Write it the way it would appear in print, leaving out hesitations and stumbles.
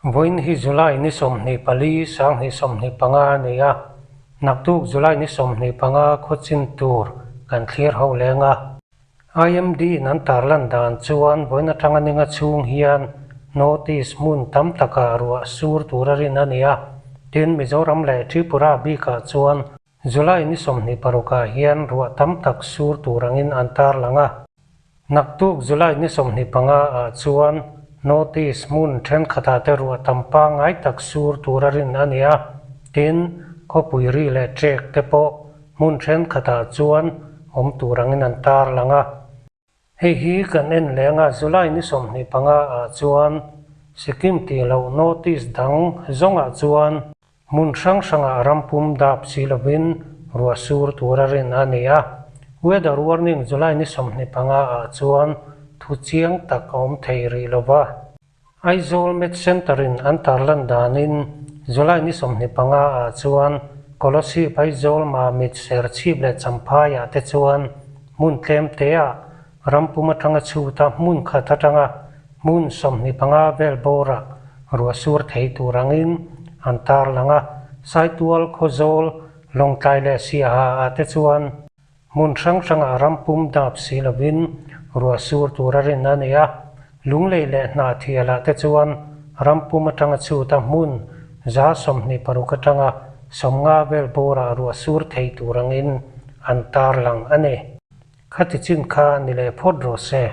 Vawiin hi July ni 24, 2025 a ni a, naktuk July ni 25 khawchin tur kan thlir ho leng a. IMD in an tarlan dan chuan vawiin atanga ninga chhung hian North East hmun tam takah ruah sur tur a rin a ni a, tin Mizoram leh Tripura bikah chuan July ni 26 ah hian ruah tam tak sur tur angin an tarlang a. Naktuk July ni 25 ah chuan North East hmun thenkhatah te ruah tam pangngai tak sur tur a rin a ni a, tin khawpui ri leh ṭek te pawh hmun thenkhatah chuan awm tur angin an tarlang a. Hei hi kan en leng a, July ni 25 ah chuan Sikkim tih loh North East dang zawngah chuan Hmun hrang hrangah ram pum dap si lovin ruah sur tur a rin a ni a. Weather warning July ni 25 ah chuan thu chiang tak a awm thei rih lo va. Aizawl Met Centre in an tarlan danin July ni 25 ah chuan Kolasib, Aizawl, Mamit, Serchhip leh Champhai ah te chuan hmun tlem te ah ram pum atanga chhut a hmun khat atanga hmun 25 vel bawrah ruah sur thei tur angin an tarlang a. Saitual, Khawzawl, Lawngtlai leh Siaha ah te chuan hmun hrang hrangah ram pum dap si lovin ruah sur tur a rin a ni a. Lunglei leh Hnahthial ah te chuan ram pum atanga chhut a hmun 26 atanga 50 vel bawrah ruah sur thei tur angin an tarlang a ni. Khati chin kha ni leh phawt rawh se.